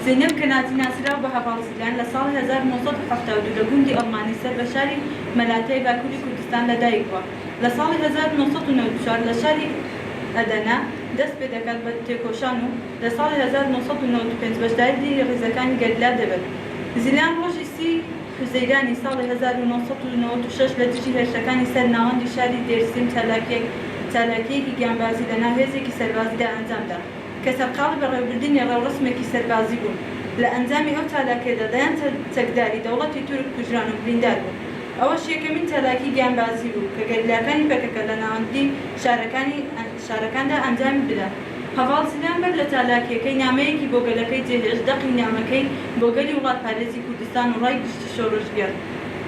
زەینەب کەناتی ناسراو بە هەڤاڵ زیلان لە ساڵی 1972 لە گوندی ئەڵمانی سەر بە شاری مەلاتیای باکووری کوردستان لەدایک بووە. لە ساڵی 1994 لە شاری ئەدەنە دەست پێ دەکات بە تێکۆشان و لە ساڵی 1995 بەشداری ڕیزەکانی گەریلا دەبێت. زیلان ڕۆژی سی حوزەیرانی ساڵی 1996 لە دژی هێرشەکانی سەر ناوەندی شاری دێرسیم چالاکییەکی گیانبازی لەناو هێزێکی سەربازیدا ئەنجامدا کە سەرقاڵی بەڕێوەبردنی ڕێوڕەسمێکی سەربازی بوون. لە ئەنجامی ئەو چالاکییەدا دەیان چەکداری دەوڵەتی تورک کوژران و بریندار بوون. ئەوەش یەکەمین چالاکی گیانبازی بوو کە گەریلاکانی پەکەکە لە ناوەندی شارەکاندا ئەنجامی بدەن. هەڤاڵ زیلان بەر لە چالاکییەکەی نامەیەکی بۆ گەلەکەی جێهێشت، دەقی نامەکەی بۆ گەلی وڵاتپارێزی کوردستان و ڕای گشتی شۆڕشگێڕ.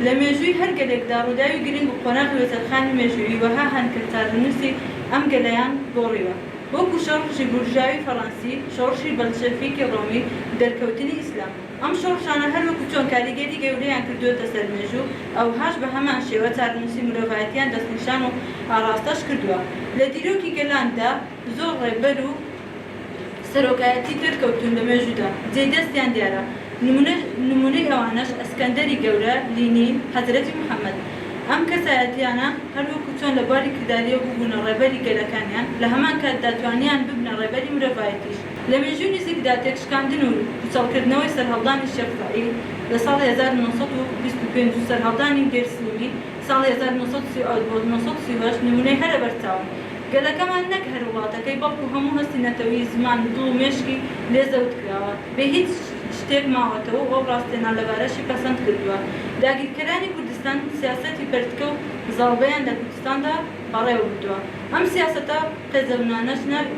لە مێژووی هەر گەلێکدا ڕووداوی گرنگ و قۆناغی وەچەرخانی مێژوویی وەها هەن کە چارەنووسی ئەم گەلەیان گۆڕیوە. وەکو شۆڕشی بورژاوی فەڕەنسی، شۆڕشی بەلشەفیکی ڕۆمی، دەرکەوتنی ئیسلام. ئەم شۆڕشانە هەروەکو چۆن کاریگەری گەورەیان کردووەتە سەر مێژوو، ئەوهاش بە هەمان شێوە چارەنووسی مرۆڤایەتیان دەستنیشان و ئاڕاستەش کردووە. لە دیرۆکی گەلاندا زۆر ڕێبەر و سەرۆکایەتی دەرکەوتوون لە مێژوودا جێی دەستیان دیارە. نموونەی ئەوانەش ئەسکەندەری گەورە، لینین، حەزرەتی محەمەد. ئەم کەسایەتیانە هەروەکو چۆن لە بواری کردارییەوە ببوونە ڕێبەری گەلەکانیان، لە هەمان کاتدا توانیان ببنە ڕێبەری مرۆڤایەتیش. لە مێژووی نزیکدا تێکشکاندن و پوچەڵکردنەوەی سەرهەڵدانی شێخ سەعید لە ساڵی 1925 و سەرهەڵدانی دێرسیمی ساڵی 1937 بۆ 938 نموونەی هەرە بەرچاون. گەلەکەمان نەک هەر وڵاتەکەی بەڵکو هەموو هەستی نەتەویی، زمان، دڵ و مێشکی لێ زەوت کراوە. بێ هیچ شتێک ماوەتەوە و ئەو ڕاستیە نالەبارەشی پەسەند کردووە. داگیرکەرانی کوردستان سیاسەتی پەرتکە و زاڵبەیان لە کوردستاندا بەڕێوە بردووە. ئەم سیاسەتە قێزەونانەش ناوی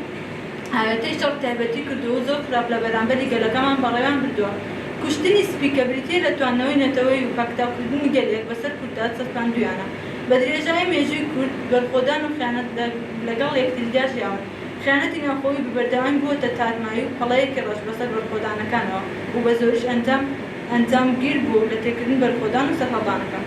ئاوێتەی شەڕ تایبەتی کردووە و زۆر خراپ لە بەرامبەری گەلەکەمان بەڕێوەیان بردووە. کوشتنی سپی کە بریتییە لە تواندنەوەی نەتەوەیی و پاکتاوکردنی گەلێک بەسەر کورددا چەسپاندوویانە. بە درێژایی مێژووی کورد بەرخۆدان و خیانەت لەگەڵ یەکتریدا ژیاون. خیانەتی ناوخۆیی بە بەردەوامی بووەتە تارمایی و پەڵەیەکی ڕەش بەسەر بەرخۆدانەکانەوە و بە زۆریش ئەنجام ئەنجامگیر بووە لە تێکردنی بەرخۆدان و سەرهەڵدانەکان.